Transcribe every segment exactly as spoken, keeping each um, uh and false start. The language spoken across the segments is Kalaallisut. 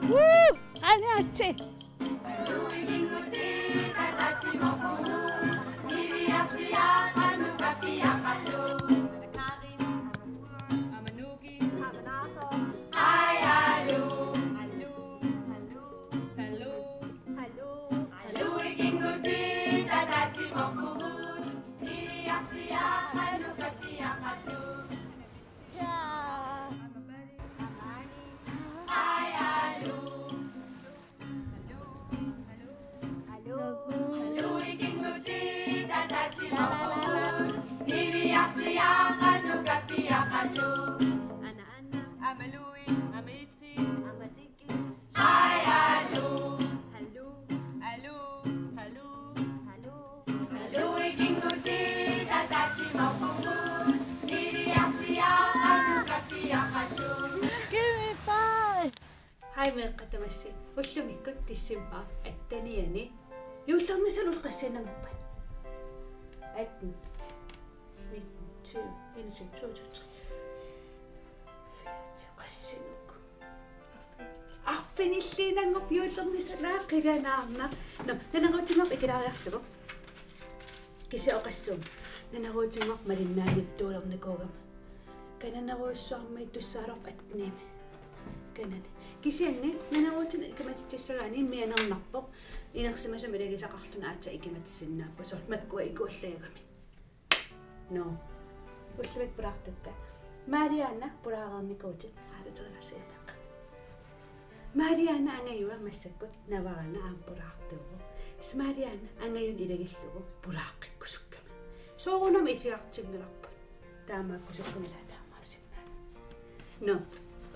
Woo! Aniatsi! Give me five! Hej meeqqat tamassi. Ullumikkut decembarip attenianni. Juullernissaat ullut qassiinnanngorpat? Atten, nitten, tyve, enogtyve, toogtyve, treogtyve, fireogtyve, qassiinnanngorpat? Arfinilliinnanngorpat juullernissaat, naa qilanaarnaq. Nå, naneruutinngorpat ikilaariarlugu. Kisianni oqassuunga. Naneruutinngorpat malinnaanngitsuulernikuugama. Kananerujussuarmik tussaalerpoq attenimi. Kanani. Kisianni naneruutinik ikimatitsissagaanni mianernarpoq. Inersimasumik ilagisaqarluni aatsaat ikimatisinnaapput. Soorlu makkua ikuallagamik. Nå. Ullumikkut pulaartukka. Marianna pulaareernikuutit. Aalaterilaasiimeq. Marianna angajua massakkut Navarana aamma pulaartuuvoq. Tassa Marianna angajua ilagillugu pulaaqqikkusukkama. Soorunami itigartinngilarput. Taamaakkusukkumik ilaa taamaassinnaavoq. Nå,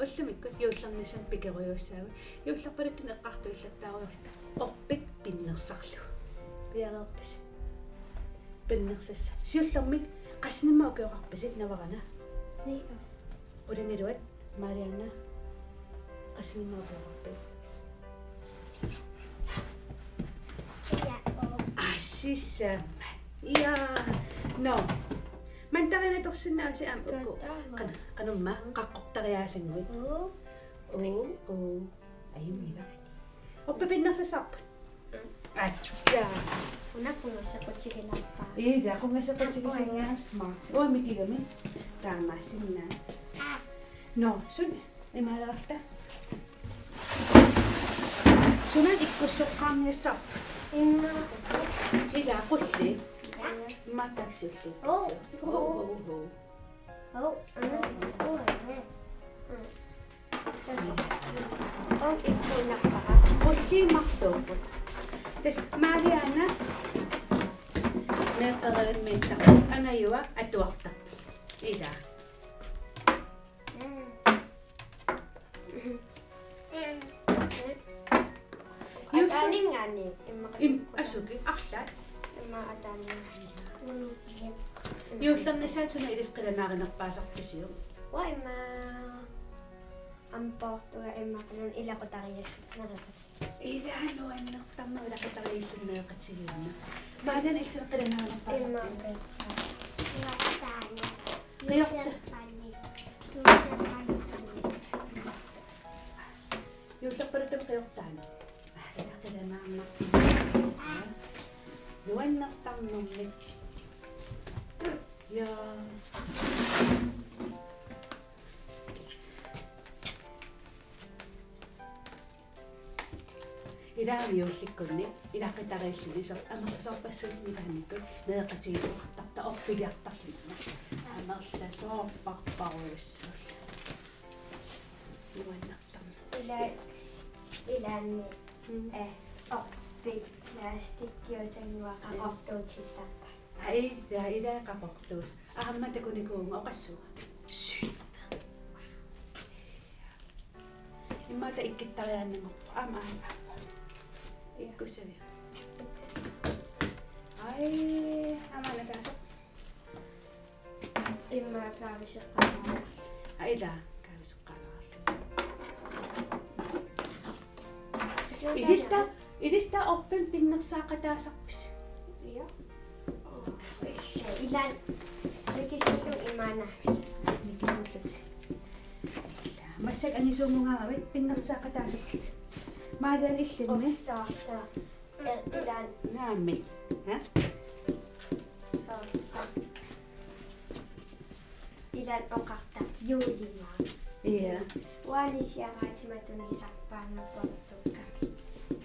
ullumikkut juullernissamut pikerujussuussaagut. Juullerpaluttunik eqqartuillattaarujoorluta. Orpik pinnersarlugu. Piareerpisi? Pinnersassat. Siullermik qassinik aamma ukioqarpisi Navarana? Ni. Qulingiluat Marianna. Qassinik aamma ukioqarpit? Ia, oo. Aa, sisamat. Ia. Nå. Mandarinatorsinnaavusi aamma uku. Qan-, qanormaa qaqqortariaasanngui. Oo. Oo, oo. Ajunngilaq. Orpik pinnersassarput? Mm. Aatsaat. Una qungasequtigilaarpaa. Ila, qungasequtigisinnaa smart. Uanga mikigami. Taamaassinnaavoq. Nå, suna imaalaarta? Suna ikkussoqqaarniassarput? Immaqa. Ila, qulli. Immaqa taksiulli. Oo. Oo, oo, oo. Au, ana, au, ana. Mm. Au, ikkuunnarpara. Qulliimmartuupput. Tassa Marianna meeqqerivimmiittarpoq. Angajua atuartarpoq. Ila. Mm. Ataaninngaanniit immaqa. Im-, asuki, arlaat. Immaqa ataaninngaanniit. Juullernissaat suna ilissi qilanaarinerpaasarpisiuk? Uanga immaqa aamma poortunga immaqa una ilaqutariillugu nereqatigiinnarlugu. Ila nuannertarnera ilaqutariilluni nereqatigiinnarlugu. Marianna illit qilanaarinerpaasarpiuk? Immaqa. Qiorta. Juullerpaluttumi qiortaani. Aa, ila qilanaarnarpoq. Nuannertarnermik. Ja. Ilaanni juullikkunni ilaqutariilluni soor-, aamma soorpassuulluni taannikkut nereqatigiittoqartartoq orpiliartarluni. Amerlasoorparparujussuulluni. Nuannertarnermik. Ila-, ilaanni, mm, eh, orpik plastikkiusannguaq qaqortuutittarpaa. Ai, ja, ila qaqortuus. Aamma takunikuuvunga oqassuunga. Syv. Immaqa ikkuttariaannanngorpoq. Aamma, aamma, aamma. Ikkussaviuk? Ai, aamma anataasoq. Immaqa kaaviseqqaarnera. Aa, ila, kaaviseqqaarnerarluni. Ilista, ilista orpimik pinnersaaqataasarpisi? Ja. Ila, mikisillunga imaannaavik. Mikis-, Massakkut angisuunnguugavit pinnersaaqataasarlutit. Maalian illimmi? Saartaa. Ilaan. Naamik. Ha? Saartaa. Ilaan oqarta juulimaa. Ia. Uani siaraatimatuni sarpaannarportukka.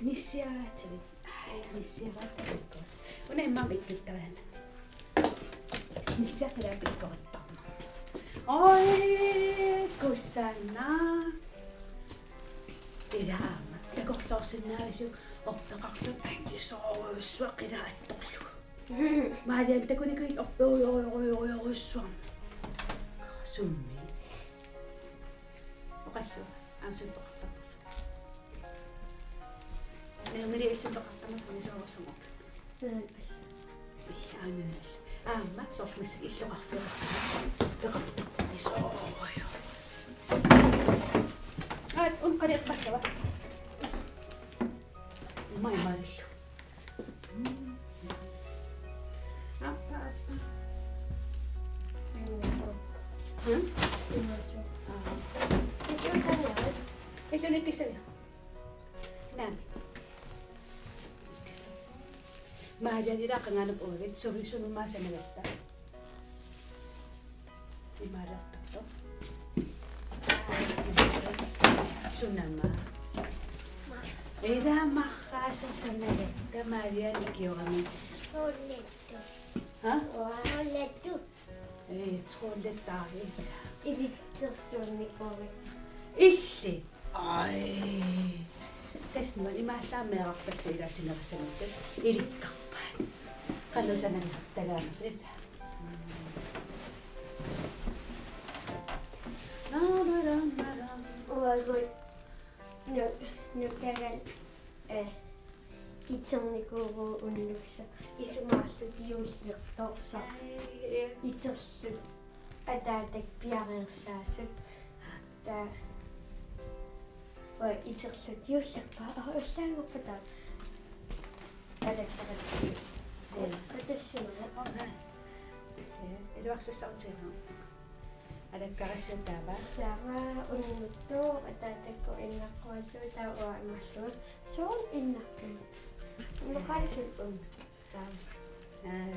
Nissiaraatimi. Ai, nissiaraatimi. Una immaqa ikkuttariana. Nissiaq ilaa pikkorittarma. Oi, kusanaq. Ilaa aamma. Takorloorsinnaavisiuk ortoqarluni angisoorujussuaq ilaa attorlugu. Maalian takunikuit orpiujorujorujorujorujussua. Summi. Oqassuunga, aamma suttoqartarnersoq. Nalunngiliuk suttoqartarnersoq angisoorujussuarmik? Mm. Ih, aana. Aamma soorlu massakkut illoqarfiup. Angisoorujoq. Aat, unqaliaqqassava. Mai mallu. Aappa, aappa. Hmm? Illunik kissavia? Naamik. Maalianilaa qangaanap uagit suvisunut maani sanagatta. Imaaliartortoq. Sunama. Ilaa marraasaq sanagatta Maalian ikiorami. Troldettut. Ha? Troldettut. Ee, troldettaari. Ilitsersuunnikuuvugut. Illit. Ai. Tassa nuann' imaallaat meerarpassuit ilaatigut nerissanngitsut ilikkarpaat. Qanoq sananngortalaarnersoq. Uagut nu-, nukagal, eh, itsernikuuvugut unnukkut isumaqarluta juullertoq. Ai, ja. Iterluta ataatakka piareersaasut. Taava uanga iterluta juullerpara, aa, ullaanngorpat taava. Alakkaratsigu. Ee. Qatassimanga. Ee, iluarsassautigalugu. Alakkaratsigu taava. Taava unnukkut ataatakkut innartuullugit taava uanga imaallunga. Soorlu innartuullunga. Imaaliarlugu unnukkut. Ai.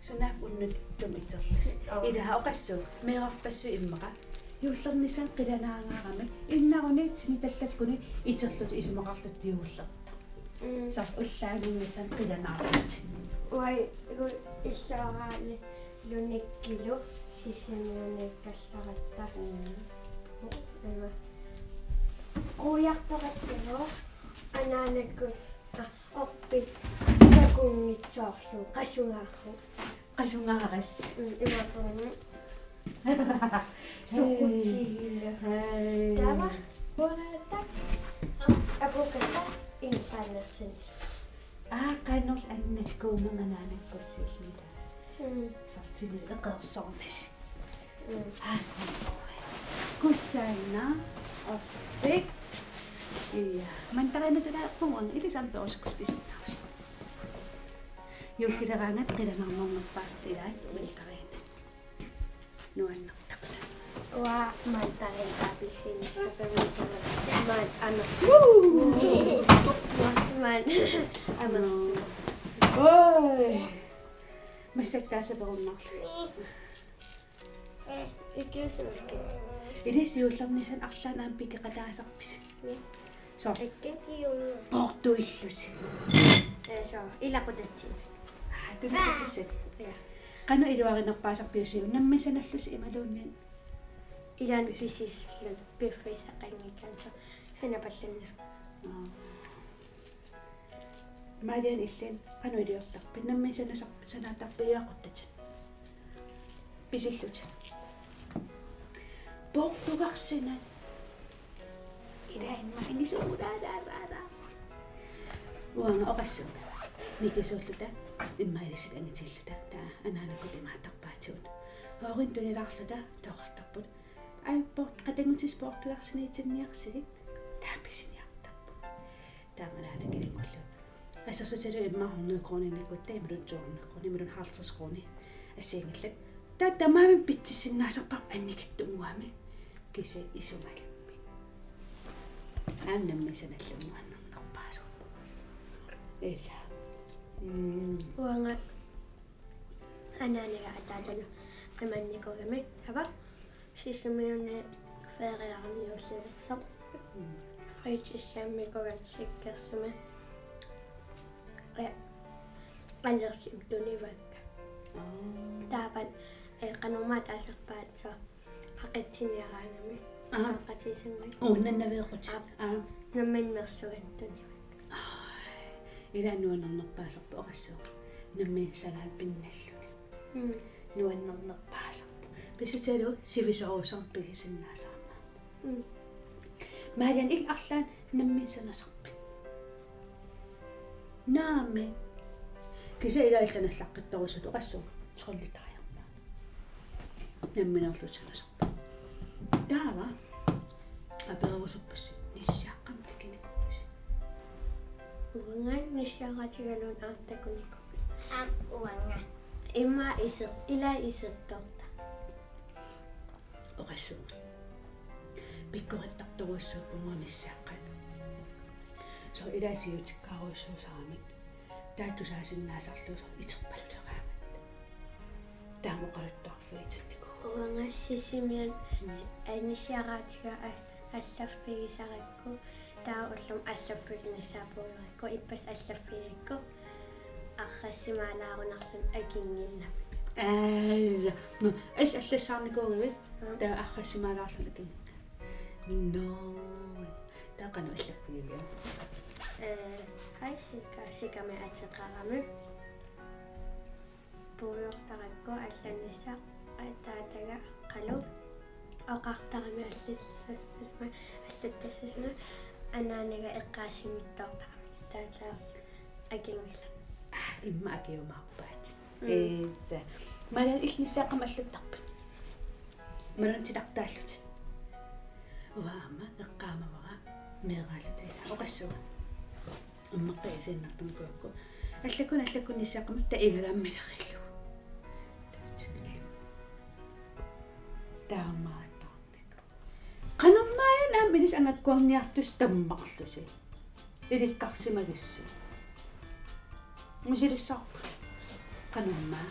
Sunaaffa unnukkut iterlusi? Aa. Ilaa oqassuunga, meerarpassuit immaqa. Juullernissamut qilanaarami. Innarunit sinitallakkuni iterlutit isumaqarlutit juullertut. Mm. Soorlu ullaannginnissamut qilanaaratit. Uai, igu illoraali lunikkilu sisimuuniikkallaratta. Mm. Ima. Quiartoqattagu anaanakkut, aa, orpit takunngitsoorlugu qasungaarlugu. Qasungaarassi. Mm, imaappoq. Soqutigilu. Hej. Taava. Uangattaaq. Apuukkattaaq ingerlaannarsinnaalluni. Aa, qanorlu annakkuunersoq anaanakkussiilluni. Mm. Soorlu eqeersornasi. Mm. Aa, kusanaq. Orpik. Ia. Mandariinit tulaarpunga ilisam perusukus pisunnaasoq. Juullileraangat qilanaarnerpaasartut ilaat mandariinit. Nuannertarput. Uanga mandariinit appelsiinit saperunarpara. Maani amerlunga. Woo! Maani amerlunga. Oi. Massakkut taasa perunnaarlugu. Ee, ikiusukkit. Ilissi juullernissamut arlaannik aamma pikeqataasarpisi? Ni. Soorlu. Ikkikiuna. Poortuillusi. Ee, soorlu. Ilaqutatsinnut. Aa, tunisitissat. Ia. Qanoq iluarinerpaasarpiuk, nammineq sanallusi imaluunniit? Ilaanni pisilluta, piffissaqanngikkaanni soorlu. Sanapallanna. Aa. Maalian, illit qanoq iliortarpit? Nammineq sanasar-, sanaattarpit iliaqutatit? Pisillutit. Poortugarsinat. Ilaa immaqa angisuugut, aa, aa, aa, aa. Uanga oqassuunga. Mikisuulluta. Immaqa ilissi angitigilluta. Taava anaanakkut imaattarpaatigut. Fyrre tunilaarluta. Toqortarput. Ai, poort-, qatanngutissat poortugarsinniitinniarsigit. Taava pisiniartarput. Taamaalilluni kilinngullugit. Assersuutigalugu immaqa hundrede kroneqarnikkutta imaluunniit to hundrede kroner imaluunniit halvtreds kroner assigiinngillat. Taava tamavimmik pitsissinnaasarparput annikitsunnguamik kisianni isumalimmik. Aamma nammineq sanallugu nuannernerpaasarpoq. Ila. Mm. Uanga anaanaga ataatanut qimannikuugami taava Sisimiuni feriarami juullilersoq. Mm. Fritidshjemmi kugatsikkersumi. Ja. Allersi tunivakka. Aa. Taava eh, qanormaa taasarpaat soo haqitsiniaraangami. Aha. Qaaqatiisanngui. Uu, nannaveeqqutit. Aap. Aa. Namminneq sugattuni. Ai, ila nuannernerpaasarpoq oqassuunga. Nammineq sanaaneq pinnalluni. Mm. Nuannernerpaasarpoq. Pissutigalugu sivisoorujussuarmik pigisinnaasarnera. Mm. Marianne, illit arlaannik nammineq sanasarpit? Naamik. Kisianni ilaallit sanallaqqittorujussuutit oqassuunga. Trylledejernera. Nammineerlutit sanasarpit. Taava. Apererusuppassi nissiaqqamik takunikuuisi? Uanga nissiaqatigaluunniit aamma takunikuuara. Aamma uanga. Immaqa iser-, ila isertorta. Oqassuunga. Pikkorittartorujussuupput uanga nissiaqqat. Soorlu ilaat siutikkaarujussuusarami. Taava tusaasinnaasarlugu soorlu iterpaluleraangatta. Taama oqaluttuarfigitinniku. Uanga Sisimiuni Mm. eh, nissiaqatiga al-, allaffigisarakku. Taava ullumi allaffiginissaa puigorikku, ippassaq allaffigigukku arrassimaalaarunarluni akinnginnami. Aa, no, all-, allassaarnikuugavit? Aa. Taava arrassimaalaarluni akinnginnami. No. Taava qanoq allaffigiviuk? Eh, haj, sika-, sikami ateqarami. Puigortarakku allanissaq ataataga qalu oqartarami allattas-, allattassasuna anaanaga eqqaasinngitsoortarami taava akinngilaq. Aa, immaqa akiumaarpaat. Mm. Ee, sa-, Marianne, illit nissiaqqamik allattarpit? Imaluunniit titartaallutit? Uanga aamma eqqaamavara meeraalluta ilaa. Oqassuunga. Immaqa isiinnartarnikuugakku. Allakkut, allakkut nissiaqqamik taava igalaammilerillugu. Taamaattarnikuuvoq. Qanormaana aamma ilissi angakkuarniartusi tammarlusi. Ilikkarsimagissi. Misilissaarpit? Qanormaa?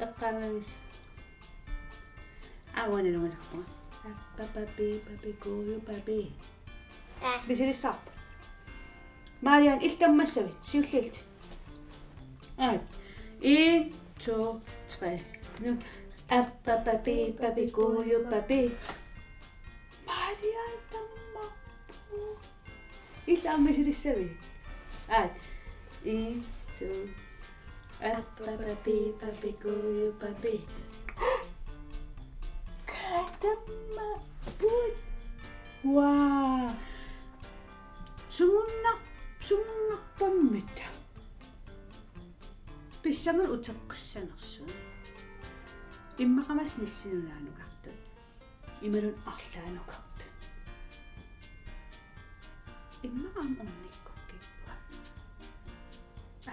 Eqqaamavisi? Aana nalunngilluinnarpunga. Appapapi, papi, kuuju, papi. Aa. Misilissaarpit? Marianne, illit tammassavit, siulliit. Aa. En, to, tre. Nu. Appapapi, papi, kuuju, papi. Marianne tammarpoq. Illit aamma misilissavit? Aa. En, to. Appapapi, papi, kuuju, papi. Kaa tammarput. Waa. Sumunnar-, sumunnar-, pammita. Pissanganaq uteqqissanersoq. Immaqami nissinik naanukartut. Imaluunniit arlaanukartut. Immaqa aamma ornikkukkit.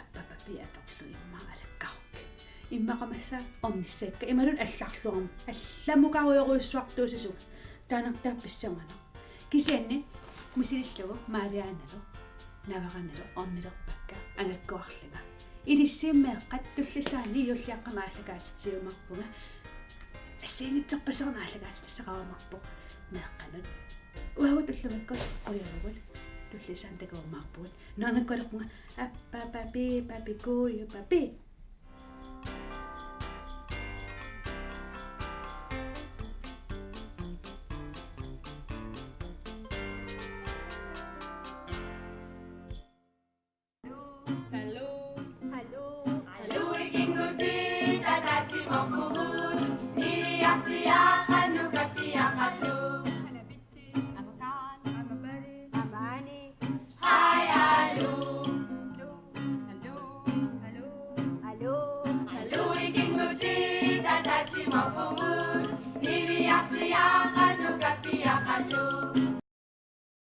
Appapapi atorlugu immaqa alakkarukkit. Immaqamassaaq ornissakka. Imaluunniit allarluarami. Allamukarujorujussuartuusisunga. Taanna taava pissanganaq. Kisianni misilillugu Mariannelu, Navaranilu, ornilerpakka, angakkuarlunga. Ilissi meeqqat tullissaani juulliaqqami aallakaatitsiumaarpunga. Assigiinngitsorpassuarnik aallakaatitassaqarumaarpoq meeqqanut. Uagut ullumikkut qujavugut tullissaani takuumaarpugut. Naanakkualerpunga appapapi, papi, kuuju, papi.